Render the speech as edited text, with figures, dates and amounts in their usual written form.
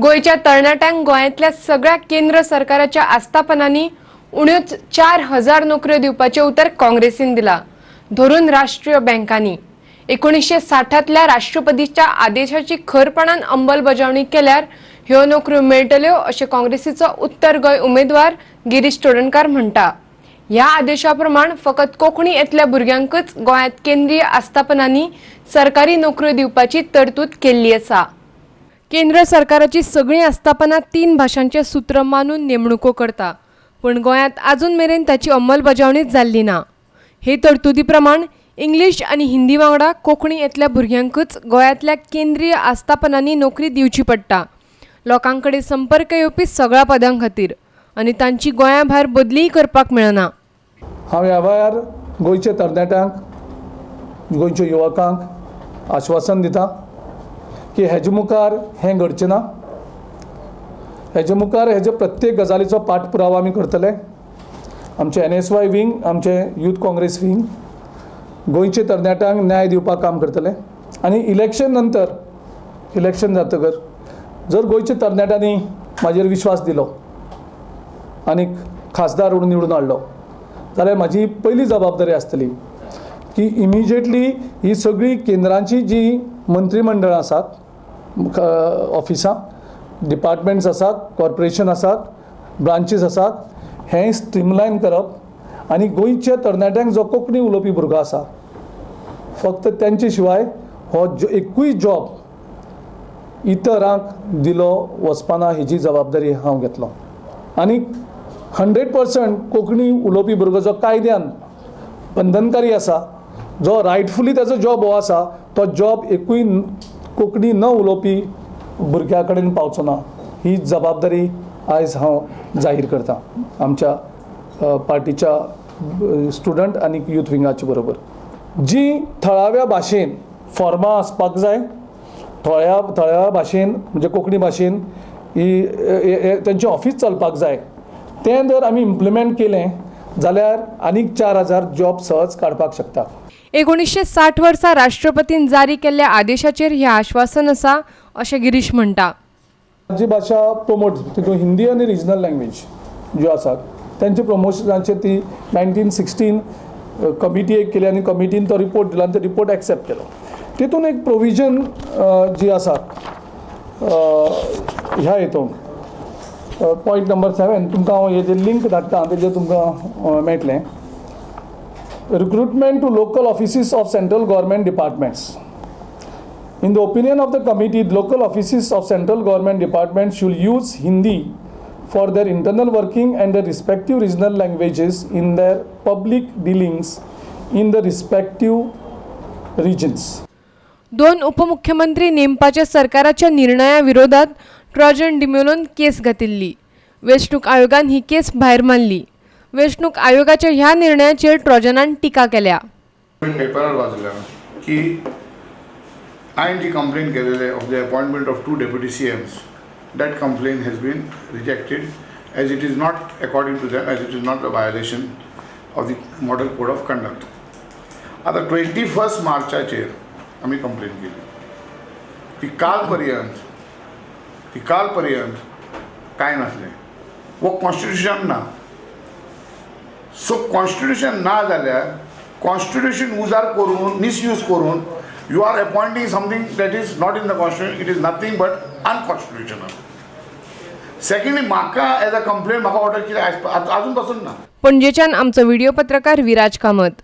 गोंयच्या तरणाट्यांक गोंयांतल्या सगळ्या केंद्र सरकाराच्या आस्थापनांनी उण्योच 4000 नोकऱ्यो दिवपाचें उतर काँग्रेसीन दिलां, धरून राष्ट्रीय बँकांनी. 1960तल्या राष्ट्रपतीच्या आदेशाची खरपणान अंमलबजावणी केल्यार ह्यो नोकऱ्यो मेळटल्यो, अशें काँग्रेसीचो उत्तर गोंय उमेदवार गिरीश चोडणकार म्हणटा. ह्या आदेशा प्रमाण फकत कोंकणी येतल्या भुरग्यांकच गोंयांत केंद्रीय आस्थापनांनी सरकारी नोकऱ्यो दिवपाची तरतूद केल्ली आसा. केंद्र सरकाराची सगळीं आस्थापनां तीन भाशांचें सूत्र मानून नेमणुको करता, पूण गोंयांत आजून मेरेन ताची अंमलबजावणीच जाल्ली ना. हे तरतुदी प्रमाण इंग्लीश आनी हिंदी वांगडा कोंकणी येतल्या भुरग्यांकूच गोंयांतल्या केंद्रीय आस्थापनांनी नोकरी दिवची पडटा, लोकां कडेन संपर्क येवपी सगळ्या पदां खातीर, आनी तांची गोंया भायर बदलीय करपाक मेळना. हांव ह्या वेळार गोंयच्या तरणाट्यांक, गोंयच्या युवकांक आश्वासन दिता की हेजे मुखार हें घडचें ना. हेजे मुखार हेजे प्रत्येक गजालीचो पाठपुरावा आमी करतले. आमचे एनएसयूआय वींग, आमचे यूथ काँग्रेस वींग गोंयचे तरणाट्यांक न्याय दिवपाक काम करतले. आनी इलेक्शन नंतर, इलेक्शन जातकर जर गोंयच्या तरणाट्यांनी म्हाजेर विश्वास दिलो आनी खासदार म्हणून निवडून हाडलो जाल्यार म्हाजी पयली जबाबदारी आसतली की इमिजिएटली ही सगळी केंद्रांची जी मंत्रीमंडळां आसात, ऑफिसां, डिपार्टमेंट्स आसात, कॉर्पोरेशन आसात, ब्रांचीस आसात, हें स्ट्रीमलायन करप आनी गोंयच्या तरणाट्यांक, जो कोंकणी उलोवपी भुरगो आसा, फक्त तेंचे शिवाय हो एकूय जॉब इतरांक दिलो वचपाना, हेजी जबाबदारी हांव घेतलो. आनी 100% कोंकणी उलोवपी भुरगो जो कायद्यान बंधनकारी आसा, जो रायटफुली ताजो जॉब हो आसा, तो जॉब एकूय कोंकणी न उलोवपी भुरग्या कडेन पावचो ना, ही जबाबदारी आयज हांव जाहीर करता आमच्या पार्टीच्या स्टुडंट आनी यूथ विंगाचे बरोबर. जी थळाव्या भाशेन फॉर्मां आसपाक जाय, थळ्या थळाव्या भाशेन, म्हणजे कोंकणी भाशेन ही तेंचें ऑफीस चलपाक जाय, तें जर आमी इम्प्लिमेंट केलें जाल्यार आनीक 4000 जॉब सहज काडपाक शकता. 1960 वर्सा राष्ट्रपतीन जारी केल्ल्या आदेशाचेर हें आश्वासन आसा, अशें गिरीश म्हणटा. जी भाशा प्रमोट, तितून हिंदी आनी रिजनल लँग्वेज ज्यो आसात तेंचे प्रमोशनाचेर ती 1916 कमिटी एक केली आनी कमिटीन तो रिपोर्ट दिलो आनी तो रिपोर्ट एक्सेप्ट केलो. तितून एक प्रोविजन जी आसा, ह्या हितून पॉयंट नंबर 7, तुमकां हांव हेजेर लिंक धाडटा, तेजेर तुमकां मेळटलें. Recruitment to local offices of central government departments. In the opinion of the committee, local offices of central government departments should use Hindi for their internal working and their respective regional languages in their public dealings in the respective regions. दोन उपमुख्यमंत्री नेमपाच्या सरकाराच्या निर्णया विरोधात Trojan डिमेलोन केस घातिल्ली. वेंचणूक आयोगान ही केस भायर मारली. वेंचणूक आयोगाच्या ह्या निर्णयाचेर ट्रॉजनान टिका केल्या. पेपरार वाचल्या की हांवें जी कंप्लेन केलेले of the appointment of two deputy CMs, that complaint has been rejected as it is not, according to them, as it is not a violation of the model code of conduct. आतां 21 मार्चाचेर आमी complain केली. ती काल पर्यंत कांय नासलें वो constitution ना. सो कॉन्स्टिट्युशन ना जाल्यार, कॉन्स्टिट्युशन उजार करून, मिसयूज करून you are appointing something that is not in the constitution, it is nothing but unconstitutional. Secondly, म्हाका एज अ कंप्लेन म्हाका ऑर्डर कितें आजून पासून ना. पणजेच्यान आमचो व्हिडिओ पत्रकार विराज कामत.